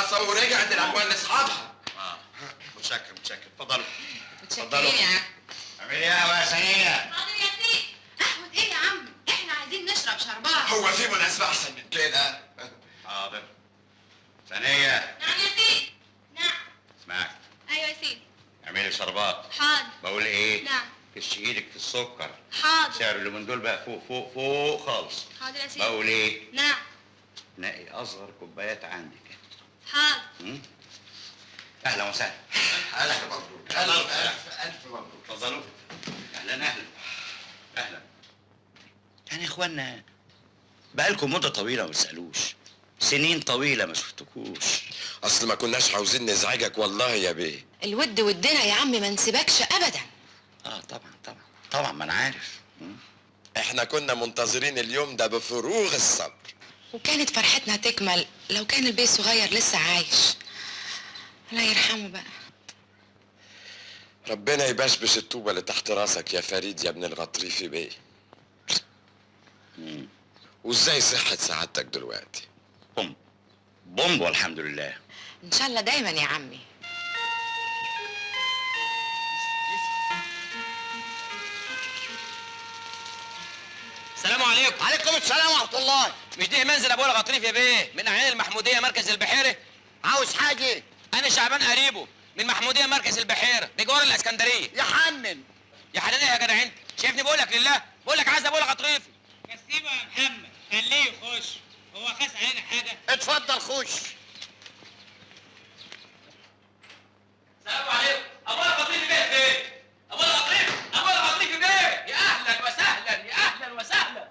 الوراثة ورجعت الاموال لاصحابها. متشكر متشكر. اتفضلوا. متشكرين يا عم. اعملي قهوة يا سنية. حاضر يا سيدي. قهوة ايه يا عم؟ احنا عايزين نشرب شربات. هو في مناسبة احسن من كده؟ حاضر. سنية. نعم يا سيدي. نعم. اسمعك. ايوه يا سيدي. اعملي شربات. حاضر. بقول ايه؟ نعم. كش ايدك في السكر. حاضر. سعر اللي دول بقى فوق فوق فوق خالص. حاضر يا سيدي. بقول ايه؟ نعم. نقي اصغر كوبايات عندك. حاضر. اهلا وسهلا. الف مبروك. الف الف مبروك. اتفضلوا. اهلا اهلا اهلا. يعني يا اخوانا بقالكم مده طويلة ما بتسالوش، سنين طويلة ما شفتكوش. اصل ما كناش عاوزين نزعجك والله يا بيه. الود ودنا يا عم، ما نسيبكش ابدا. طبعا طبعا طبعا، ما انا عارف. احنا كنا منتظرين اليوم ده بفروغ الصبر. وكانت فرحتنا تكمل لو كان البيه الصغير لسه عايش. الله يرحمه بقى. ربنا يبشبش الطوبه اللي تحت راسك يا فريد يا ابن الغطريفي بيه. وازاي صحة سعادتك دلوقتي؟ بومب والحمد لله. ان شاء الله دايما يا عمي. السلام عليكم. عليكم السلام ورحمة الله. مش ده منزل ابو الغطريف يا بيه من اعيان المحموديه مركز البحيرة؟ عاوز حاجة؟ انا شعبان قريبه من محموديه مركز البحيرة بجوار الاسكندرية. يا حنن. يا حنان ايه يا جدع انت؟ شايفني بقول لك لله؟ بقول لك عايز ابو الغطريفي. بس سيبه يا محمد، خليه يخش، هو خاس علينا حاجة؟ اتفضل خش. السلام عليكم. ابو الغطريفي بيه فين؟ ابو الغطريفي، ابو الغطريفي بيه. يا اهلا وسهلا، يا اهلا وسهلا.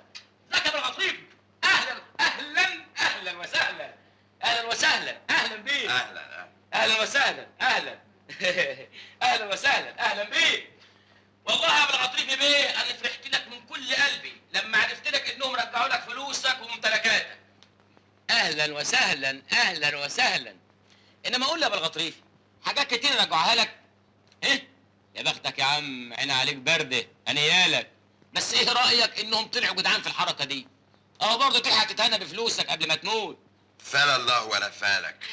ازيك يا ابو الغطريفي؟ اهلا اهلا اهلا وسهلا. اهلا وسهلا، اهلا بيك. اهلا اهلا وسهلا، اهلا. اهلا وسهلا، اهلا بيك. والله يا ابو الغطريفي بيه انا فرحت لك من كل قلبي لما عرفت لك انهم رجعوا لك فلوسك وممتلكاتك. اهلا وسهلا، اهلا وسهلا. انما اقول يا ابو الغطريفي حاجات كتير رجعوها لك. ايه؟ يا بختك يا عم، عين عليك برده، انيالك. بس ايه رايك انهم طلعوا جدعان في الحركة دي؟ اهو برضه تلحق تتهنى بفلوسك قبل ما تموت. فال الله ولا فالك.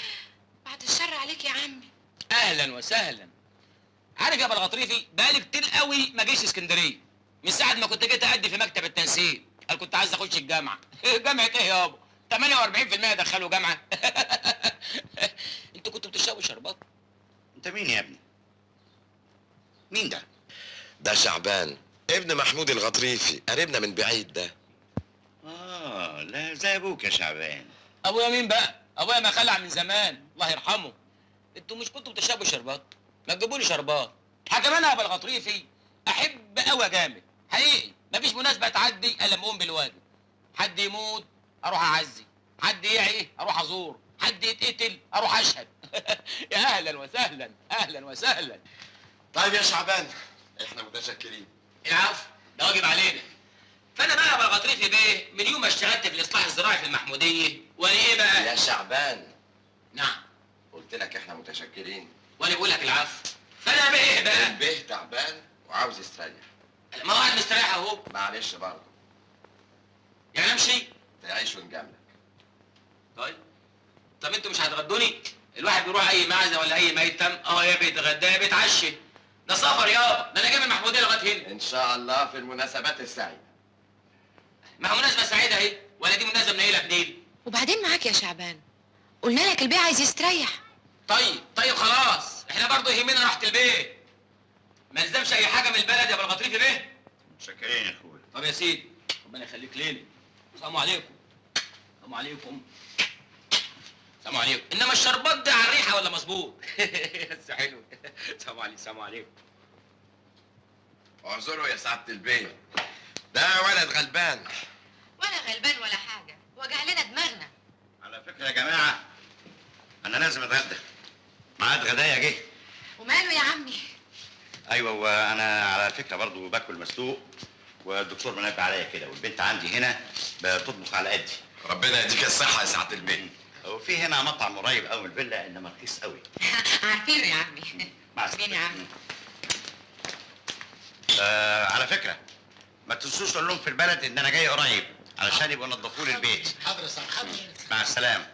بعد الشر عليك يا عمي. اهلا وسهلا. عارف يا ابو الغطريفي بقالي كتير قوي ما جيش اسكندرية، من ساعة ما كنت جيت ادي في مكتب التنسيق، قال كنت عايز اخش الجامعة. جامعه ايه يابا؟ 48% دخلوا جامعه. انتوا كنتوا بتشربوا شربات؟ انت مين يا ابني؟ مين ده؟ ده شعبان ابن محمود الغطريفي، قريبنا من بعيد ده. لا زي ابوك يا شعبان. ابويا مين بقى؟ ابويا ما خلع من زمان، الله يرحمه. انتوا مش كنتوا بتشربوا شربات؟ ما تجيبوا لي شربات. حاجة انا يا ابو الغطريفي احب قوي جامد، حقيقي مفيش مناسبة تعدي الا لما اقوم بالواجب. حد يموت اروح اعزي، حد يعي اروح ازور، حد يتقتل اروح اشهد. يا اهلا وسهلا، اهلا وسهلا. طيب يا شعبان احنا متشكرين. العفو، ده واجب علينا. فانا بقى يا ابو الغطريفي بيه من يوم ما اشتغلت في الاصلاح الزراعي في المحموديه وانا ايه بقى؟ يا شعبان. نعم. قلت لك احنا متشكرين. وانا بقول لك العفو. فانا بيه ايه بقى؟ البيه تعبان وعاوز يستريح. ما هو قاعد مستريح اهو. معلش برضه. يعني امشي؟ تعيش ونجاملك. طيب. طب انتوا مش هتغدوني؟ الواحد بيروح اي معزة ولا اي ميتم، يا بيتغدى يا بيتعشى. ده سفر يابا، ده انا جاي من المحموديه لغاية هنا. ان شاء الله في المناسبات السعيدة. ما هو مناسبة سعيدة اهي، ولا دي مناسبة منيله بنيل؟ وبعدين معاك يا شعبان، قلنا لك البيه عايز يستريح. طيب طيب خلاص، احنا برضه يهمنا راحة البيت. ما نلزمش اي حاجة من البلد يا ابو الغطريفي بيه. متشكرين يا اخويا. طب يا سيدي ربنا يخليك لينا. السلام عليكم. السلام عليكم. السلام عليكم. انما الشربات ده على الريحة ولا مظبوط؟ بس حلو. السلام عليكم. السلام عليكم. اعذره يا سعادة البيه، ده ولد غلبان. ولا غلبان ولا حاجة، وجع لنا دماغنا. على فكرة يا جماعة انا لازم اتغدى، ميعاد غدايا جه. وماله يا عمي؟ ايوه، وانا على فكرة برضو باكل مسلوق، والدكتور منبه عليا كده، والبنت عندي هنا بتطبخ على قدي. ربنا يديك الصحة يا سعادة البيه. وفي هنا مطعم قريب قوي من الفيلا، انما رخيص قوي. عارفينه يا عمي. مع عارفين يا عمي. على فكرة ما تنسوش تقول لهم في البلد ان انا جاي قريب علشان يبقوا نضفوا لي البيت. حاضر يا سعادة. حاضر. مع السلامة.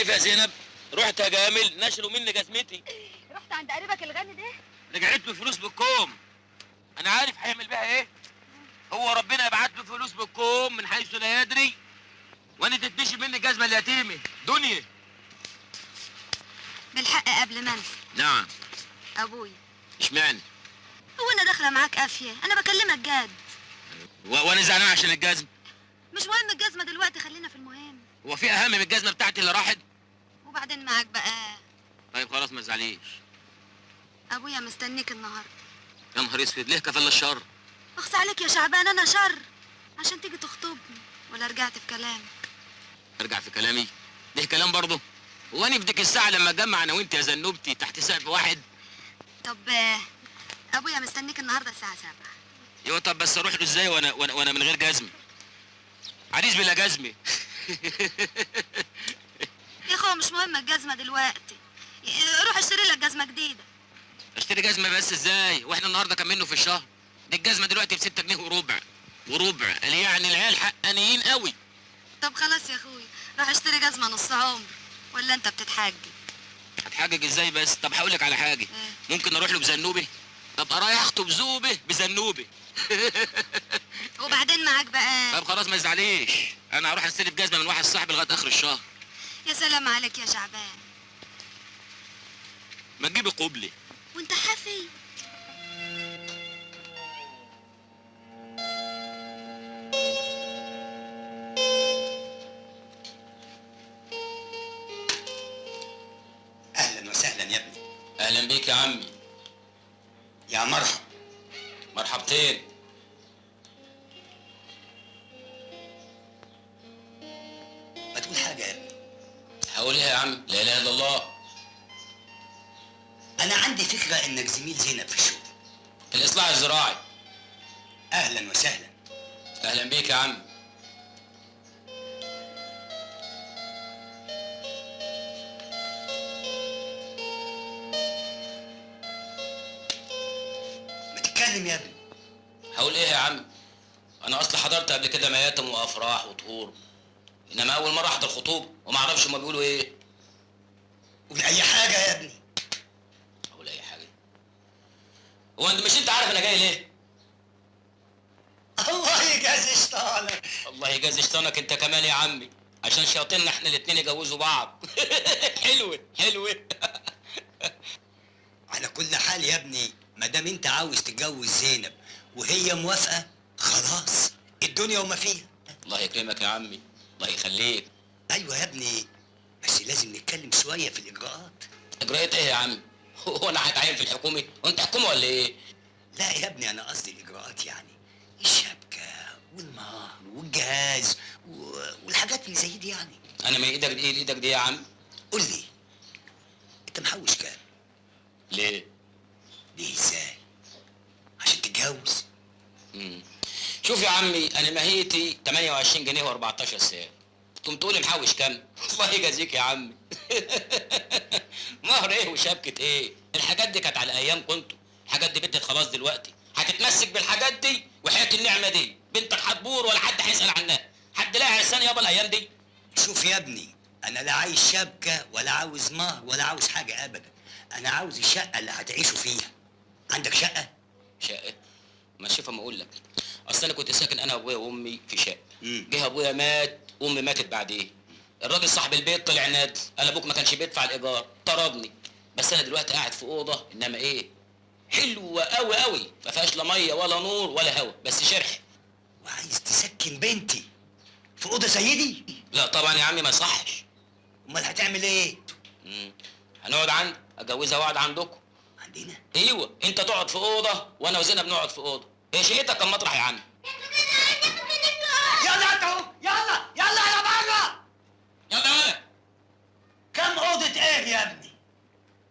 عارف يا زينب، رحت اجامل نشروا مني جزمتي. رحت عند قريبك الغني ده؟ رجعت له فلوس بالكوم. انا عارف هيعمل بيها ايه. هو ربنا يبعت له فلوس بالكوم من حيث لا يدري، وانا تتنشي مني الجزمة اليتيمة دنيا. بالحق قبل ما انسى. نعم. ابويا. اشمعنى؟ هو انا داخله معاك قافية؟ انا بكلمك جد. وانا زعلان عشان الجزمة. مش مهم الجزمة دلوقتي، خلينا في المهم. هو في اهم من الجزمة بتاعتي اللي راحت؟ وبعدين معاك بقى. طيب خلاص ما تزعليش. ابويا مستنيك النهارده. يا نهار اسود، ليه كفل الشر؟ اخص عليك يا شعبان، انا شر عشان تيجي تخطبني ولا رجعت في كلامك؟ ارجع في كلامي؟ ليه كلام برضه؟ هو انا في ديك الساعة لما اتجمع انا وانت يا زنوبتي تحت سقف واحد؟ طب ابويا مستنيك النهارده الساعة 7. ايوه طب بس اروح له ازاي وانا وانا وانا من غير جزمه؟ عريس بلا جزمه. يا اخويا مش مهم الجزمة دلوقتي، روح اشتري لك جزمه جديدة. اشتري جزمه بس ازاي؟ واحنا النهارده كام منه في الشهر؟ دي الجزمة دلوقتي ب 6 جنيه وربع. وربع، قال يعني العيال حقانيين قوي. طب خلاص يا اخويا، روح اشتري جزمه نص عمر، ولا انت بتتحجج؟ هتحجج ازاي بس؟ طب هقول لك على حاجة. ممكن اروح له بزنوبه؟ ابقى رايح اخطب زوبه بزنوبه. وبعدين معاك بقى. طب خلاص ما تزعليش، انا هروح استلف جزمه من واحد صاحبي لغاية اخر الشهر. يا سلام عليك يا شعبان. ما تجيبي قبلي. وانت حافي؟ اهلا وسهلا يا ابني. اهلا بيك يا عمي. يا مرحب. مرحبتين. ما تقول حاجة يا ابني. هقول ايه يا عم؟ لا اله الا الله. انا عندي فكرة انك زميل زينب في الشغل. الاصلاح الزراعي. اهلا وسهلا. اهلا بيك يا عم. ما تتكلم يا ابني. هقول ايه يا عم؟ انا اصلا حضرت قبل كده مياتم وافراح وطهور، انما اول مرة احضر خطوبه وما اعرفش هما بيقولوا ايه. قول اي حاجة يا ابني. اقول اي حاجة؟ هو انت مش انت عارف انا جاي ليه؟ الله يجازي شيطانك. الله يجازي شيطانك انت كمان يا عمي، عشان شياطيننا احنا الاتنين يجوزوا بعض. حلوة حلوة. على كل حال يا ابني، ما دام انت عاوز تتجوز زينب وهي موافقة خلاص، الدنيا وما فيها. الله يكرمك يا عمي، الله يخليك. ايوه يا ابني، بس لازم نتكلم شوية في الاجراءات. اجراءات ايه يا عم؟ هو انا هتعين في الحكومة؟ وانت حكومة ولا ايه؟ لا يا ابني، انا قصدي الاجراءات يعني الشبكة والمهر والجهاز والحاجات اللي زي دي يعني. انا من ايدك دي لايدك دي يا عم. قول لي انت محوش كام؟ ليه؟ ليه ازاي؟ عشان تتجوز. شوف يا عمي، انا ماهيتي 28 جنيه و14 ساعة. تقوم تقولي محوش كام؟ الله يجازيك يا عمي. مهر ايه وشبكة ايه؟ الحاجات دي كانت على ايام كنتوا، الحاجات دي بنتك خلاص دلوقتي، هتتمسك بالحاجات دي وحياة النعمة دي، بنتك هتبور ولا حد هيسأل عنها، حد لاقي عرسان يابا الايام دي؟ شوف يا ابني، انا لا عايز شبكة ولا عاوز مهر ولا عاوز حاجة ابدا، انا عاوز الشقة اللي هتعيشوا فيها. عندك شقة؟ شقة؟ ما شوف اما اقول لك، اصل انا كنت ساكن انا وابويا وامي في شقة، جه ابويا مات وامي ماتت بعديه. الراجل صاحب البيت طلع نادل، قال ابوك ما كانش بيدفع الايجار، طردني. بس انا دلوقتي قاعد في اوضة انما ايه؟ حلوة قوي قوي، ما فيهاش لا مية ولا نور ولا هوا، بس شرح. وعايز تسكن بنتي في اوضة زي دي؟ لا طبعا يا عمي ما يصحش. امال هتعمل ايه؟ هنقعد عند اتجوزها واقعد عندكم. عندنا؟ ايوه، انت تقعد في اوضة وانا وزينب نقعد في اوضة. هي شقتك كم مطرح يا عم؟ يلا انت اهو، يلا يلا يا بره. يلا يلا. كم اوضة ايه يا ابني؟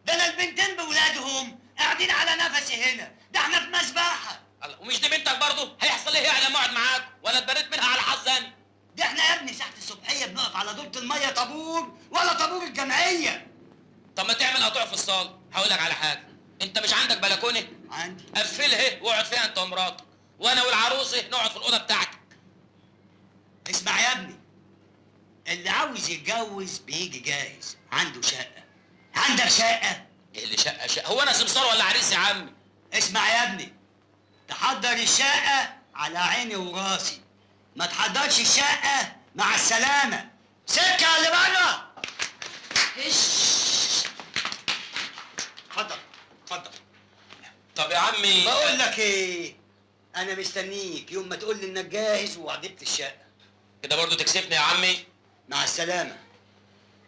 ده انا البنتين بولادهم قاعدين على نفسي هنا، ده احنا في مذبحه. ومش دي بنتك برضه؟ هيحصل ايه يعني لما اقعد معاك؟ ولا اتبريت منها على حظ انا؟ ده احنا يا ابني ساعة الصبحية بنقف على دورة المية طابور ولا طابور الجمعية. طب ما تعمل قطوع في الصاله. هقول لك على حاجة، انت مش عندك بلكونة؟ عندي. قفلها واقعد فيها انت ومراتك، وانا والعروسه نقعد في الاوضة بتاعتك. اسمع يا ابني، اللي عاوز عاوز يتجوز بيجي جاهز، عنده شقه. عندك شقه؟ ايه اللي شقه شقه؟ هو انا سمسار ولا عريس يا عمي؟ اسمع يا ابني، تحضر الشقة على عيني وراسي، ما تحضرش الشقة مع السلامة. سكة اللي بره. اتفضل اتفضل. طب يا عمي بقول لك ايه، انا مستنيك يوم ما تقول لي انك جاهز وعجبت الشقة. كده برضو تكسفني يا عمي. مع السلامة.